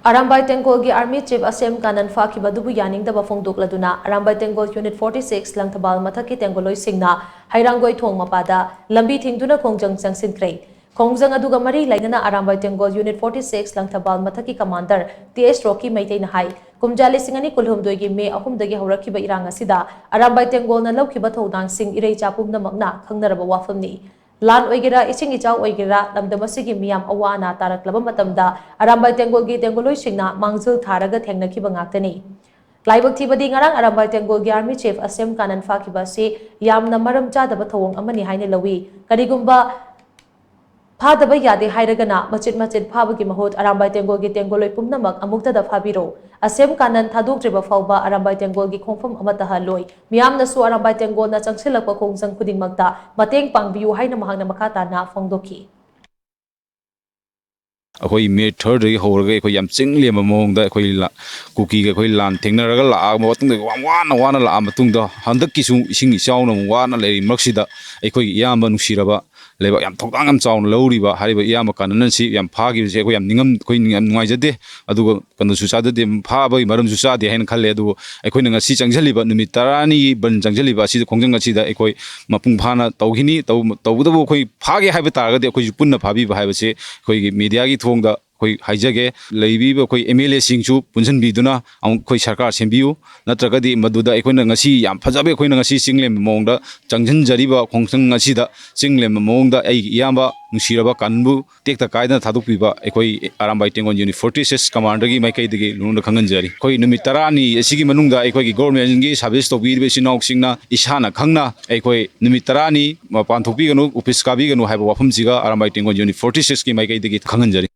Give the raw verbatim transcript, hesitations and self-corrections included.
Arambai ꯇꯦꯡꯒꯣꯜꯒꯤ Army Chief ꯑꯁꯦꯝ Kanan ꯐꯥꯈꯤꯕ ꯑꯗꯨꯕꯨ ꯌꯥꯅꯤꯡꯗꯕ ꯐꯣꯡꯗꯣꯛꯂꯗꯨꯅ Arambai ꯇꯦꯡꯒꯣꯜ Unit forty six Langthabal ꯃꯊꯛꯀꯤ ꯇꯦꯡꯒꯣꯂꯣꯏꯁꯤꯡꯅ ꯍꯩꯔꯥꯡꯒꯣꯏ ꯊꯣꯡ ꯃꯄꯥꯗ ꯂꯝꯕꯤ ꯊꯤꯡꯗꯨꯅ ꯈꯣꯡꯖꯪ ꯆꯪꯁꯤꯟꯈ꯭ꯔꯦ꯫ ꯈꯣꯡꯖꯪ ꯑꯗꯨꯒ ꯃꯔꯤ ꯂꯩꯅꯅ Arambai ꯇꯦꯡꯒꯣꯜ Unit forty six Langthabal ꯃꯊꯛꯀꯤ commander ꯇꯤ ꯑꯦꯁ ꯔꯣꯀꯤ ꯃꯩꯇꯩꯅ ꯍꯥꯏ, ꯀꯨꯝꯖꯥ ꯂꯤꯁꯤꯡ ꯑꯅꯤ ꯀꯨꯟꯍꯨꯝꯗꯣꯏꯒꯤ ꯃꯦ ꯑꯍꯨꯝꯗꯒꯤ ꯍꯧꯔꯛꯈꯤꯕ ꯏꯔꯥꯡ ꯑꯁꯤꯗ ꯑꯔꯥꯝꯕꯥꯏ ꯇꯦꯡꯒꯣꯜꯅ ꯂꯧꯈꯤꯕ ꯊꯧꯗꯥꯡꯁꯤꯡ ꯏꯔꯩꯆꯥ ꯄꯨꯝꯅꯃꯛꯅ ꯈꯪꯅꯔꯕ ꯋꯥꯐꯝꯅꯤ꯫ ꯂꯥꯟ ꯑꯣꯏꯒꯦꯔꯥ, ꯏꯁꯤꯡ ꯏꯆꯥꯎ ꯑꯣꯏꯒꯦꯔꯥ, ꯂꯝꯗꯝ ꯑꯁꯤꯒꯤ ꯃꯤꯌꯥꯝ ꯑꯋꯥ ꯑꯅꯥ ꯇꯥꯔꯛꯂꯕ ꯃꯇꯝꯗ ꯑꯔꯥꯝꯕꯥꯏ ꯇꯦꯡꯒꯣꯜꯒꯤ ꯇꯦꯡꯒꯣꯂꯣꯏꯁꯤꯡꯅ ꯃꯥꯡꯖꯤꯜ ꯊꯥꯔꯒ ꯊꯦꯡꯅꯈꯤꯕ ꯉꯥꯛꯇꯅꯤ꯫ ꯂꯥꯏꯕꯛ ꯊꯤꯕꯗꯤ ꯉꯔꯥꯡ ꯑꯔꯥꯝꯕꯥꯏ ꯇꯦꯡꯒꯣꯜꯒꯤ Army Chief ꯑꯁꯦꯝ ꯀꯥꯅꯟ ꯐꯥꯈꯤꯕ ꯑꯁꯤ ꯌꯥꯝꯅ ꯃꯔꯝ ꯆꯥꯗꯕ ꯊꯧꯑꯣꯡ ꯑꯃꯅꯤ ꯍꯥꯏꯅ ꯂꯧꯏ꯫ ꯀꯔꯤꯒꯨꯝꯕ ꯐꯥꯗꯕ ꯌꯥꯗꯦ ꯍꯥꯏꯔꯒꯅ ꯃꯆꯤꯠ ꯃꯆꯤꯠ ꯐꯥꯕꯒꯤ ꯃꯍꯨꯠ ꯑꯔꯥꯝꯕꯥꯏ ꯇꯦꯡꯒꯣꯜꯒꯤ ꯇꯦꯡꯒꯣꯂꯣꯏ ꯄꯨꯝꯅꯃꯛ ꯑꯃꯨꯛꯇꯗ ꯐꯥꯕꯤꯔꯣ꯫ ꯑꯁꯦꯝ ꯀꯥꯅꯟ ꯊꯥꯗꯣꯛꯇ꯭ꯔꯤꯕ ꯐꯥꯎꯕ ꯑꯔꯥꯝꯕꯥꯏ ꯇꯦꯡꯒꯣꯜꯒꯤ ꯈꯣꯡꯐꯝ ꯑꯃꯠꯇ ꯍꯜꯂꯣꯏ꯫ ꯃꯤꯌꯥꯝꯅꯁꯨ ꯑꯔꯥꯝꯕꯥꯏ ꯇꯦꯡꯒꯣꯜꯅ ꯆꯪꯁꯤꯜꯂꯛꯄ ꯈꯣꯡꯖꯪ ꯈꯨꯗꯤꯡꯃꯛꯇ ꯃꯇꯦꯡ ꯄꯥꯡꯕꯤꯌꯨ ꯍꯥꯏꯅ ꯃꯍꯥꯛꯅ ꯃꯈꯥ ꯇꯥꯅ ꯐꯣꯡꯗꯣꯛꯈꯤ꯫ ꯑꯩꯈꯣꯏ ꯃꯦ ꯊꯥꯔꯗꯒꯤ ꯍꯧꯔꯒ ꯑꯩꯈꯣꯏ ꯌꯥꯝ ꯆꯤꯡ ꯂꯦꯝꯕ ꯃꯑꯣꯡꯗ ꯑꯩꯈꯣꯏ ꯂ-, ꯀꯨꯀꯤꯒ ꯑꯩꯈꯣꯏ ꯂꯥꯟ ꯊꯦꯡꯅꯔꯒ ꯂꯥꯛꯑꯕ ꯃꯇꯨꯡꯗ, ꯌꯥꯝ ꯋꯥꯅ ꯋꯥꯅ ꯂꯥꯛꯑ ꯃꯇꯨꯡꯗ, ꯍꯟꯗꯛꯀꯤꯁꯨ ꯏꯁꯤꯡ ꯏꯆꯥꯎꯅ ꯑꯃꯨꯛ ꯋꯥꯅ ꯂꯩꯔꯤ ꯃꯔꯛꯁꯤꯗ, ꯑꯩꯈꯣꯏꯒꯤ ꯏꯌꯥꯝꯕ ꯅꯨꯡꯁꯤꯔꯕ ꯂꯩꯕꯥꯛ ꯌꯥꯝ ꯊꯧꯗꯥꯡ ꯌꯥꯝ ꯆꯥꯎꯅ ꯂꯧꯔꯤꯕ ꯍꯥꯏꯔꯤꯕ ꯏꯌꯥꯝꯕ ꯀꯥꯅꯟ ꯑꯁꯤ ꯌꯥꯝ ꯐꯥꯈꯤꯕꯁꯦ ꯑꯩꯈꯣꯏ ꯌꯥꯝ ꯅꯤꯡꯉꯝ-, ꯑꯩꯈꯣꯏ ꯌꯥꯝ ꯅꯨꯡꯉꯥꯏꯖꯗꯦ꯫ ꯑꯗꯨꯒ ꯀꯩꯅꯣꯁꯨ ꯆꯥꯗꯗꯦ, ꯐꯥꯕꯒꯤ ꯃꯔꯝꯁꯨ ꯆꯥꯗꯦ ꯍꯥꯏꯅ ꯈꯜꯂꯦ꯫ ꯑꯗꯨꯕꯨ ꯑꯩꯈꯣꯏꯅ ꯉꯁꯤ ꯆꯪꯁꯤꯜꯂꯤꯕ ꯅꯨꯃꯤꯠ ꯇꯔꯥꯅꯤꯒꯤ ꯕꯟ ꯆꯪꯁꯤꯜꯂꯤꯕ ꯑꯁꯤꯗ, ꯈꯣꯡꯖꯪ ꯑꯁꯤꯗ ꯑꯩꯈꯣꯏ ꯃꯄꯨꯡ ꯐꯥꯅ ꯇꯧꯈꯤꯅꯤ꯫ ꯇꯧ-, ꯇꯧꯕꯇꯕꯨ ꯑꯩꯈꯣꯏ ꯐꯥꯒꯦ ꯍꯥꯏꯕ ꯇꯥꯔꯒꯗꯤ ꯑꯩꯈꯣꯏꯁꯨ ꯄꯨꯟꯅ ꯐꯥꯕꯤꯕ ꯍꯥꯏꯕꯁꯦ ꯑꯩꯈꯣꯏꯒꯤ ꯃꯦꯗꯤꯌꯥꯒꯤ ꯊꯣꯡꯗ ꯑꯩꯈꯣꯏ ꯍꯥꯏꯖꯒꯦ꯫ ꯂꯩꯕꯤꯕ ꯑꯩꯈꯣꯏ ꯑꯦꯝ ꯑꯦꯜ ꯑꯦꯁꯤꯡꯁꯨ ꯄꯨꯟꯁꯤꯟꯕꯤꯗꯨꯅ ꯑꯃꯨꯛ ꯑꯩꯈꯣꯏ ꯁꯔꯀꯥꯔ ꯁꯦꯝꯕꯤꯌꯨ꯫ ꯅꯠꯇ꯭ꯔꯒꯗꯤ ꯃꯗꯨꯗ ꯑꯩꯈꯣꯏꯅ ꯉꯁꯤ ꯌꯥꯝ ꯐꯖꯕ, ꯑꯩꯈꯣꯏꯅ ꯉꯁꯤ ꯆꯤꯡ ꯂꯦꯝꯕ ꯃꯑꯣꯡꯗ ꯆꯪꯁꯤꯟꯖꯔꯤꯕ ꯈꯣꯡꯖꯪ ꯑꯁꯤꯗ, ꯆꯤꯡ ꯂꯦꯝꯕ ꯃꯑꯣꯡꯗ ꯑꯩꯒꯤ ꯏꯌꯥꯝꯕ ꯅꯨꯡꯁꯤꯔꯕ ꯀꯥꯅꯟꯕꯨ ꯇꯦꯛꯇ ꯀꯥꯏꯗꯅ ꯊꯥꯗꯣꯛꯄꯤꯕ ꯑꯩꯈꯣꯏ ꯑꯔꯥꯝꯕꯥꯏ ꯇꯦꯡꯒꯣꯜ Unit forty six commanderꯒꯤ ꯃꯥꯏꯀꯩꯗꯒꯤ ꯂꯨꯅ ꯈꯪꯍꯟꯖꯔꯤ꯫ ꯑꯩꯈꯣꯏ ꯅꯨꯃꯤꯠ ꯇꯔꯥꯅꯤ ꯑꯁꯤꯒꯤ ꯃꯅꯨꯡꯗ ꯑꯩꯈꯣꯏꯒꯤ governmentꯒꯤ service ꯇꯧꯕꯤꯔꯤꯕ ꯏꯆꯤꯟ ꯏꯅꯥꯎꯁꯤꯡꯅ ꯏꯁꯥꯅ ꯈꯪꯅ ꯑꯩꯈꯣꯏ ꯅꯨꯃꯤꯠ ꯇꯔꯥꯅꯤ ꯃꯄꯥꯟ ꯊꯣꯛꯄꯤꯒꯅꯨ, office ꯀꯥꯕꯤꯒꯅꯨ ꯍꯥꯏꯕ ꯋꯥꯐꯝꯁꯤꯒ ꯑꯔꯥꯝꯕꯥꯏ ꯇꯦꯡꯒꯣꯜ Unit forty sixꯀꯤ ꯃꯥꯏꯀꯩꯗꯒꯤ ꯈꯪꯍꯟꯖꯔꯤ꯫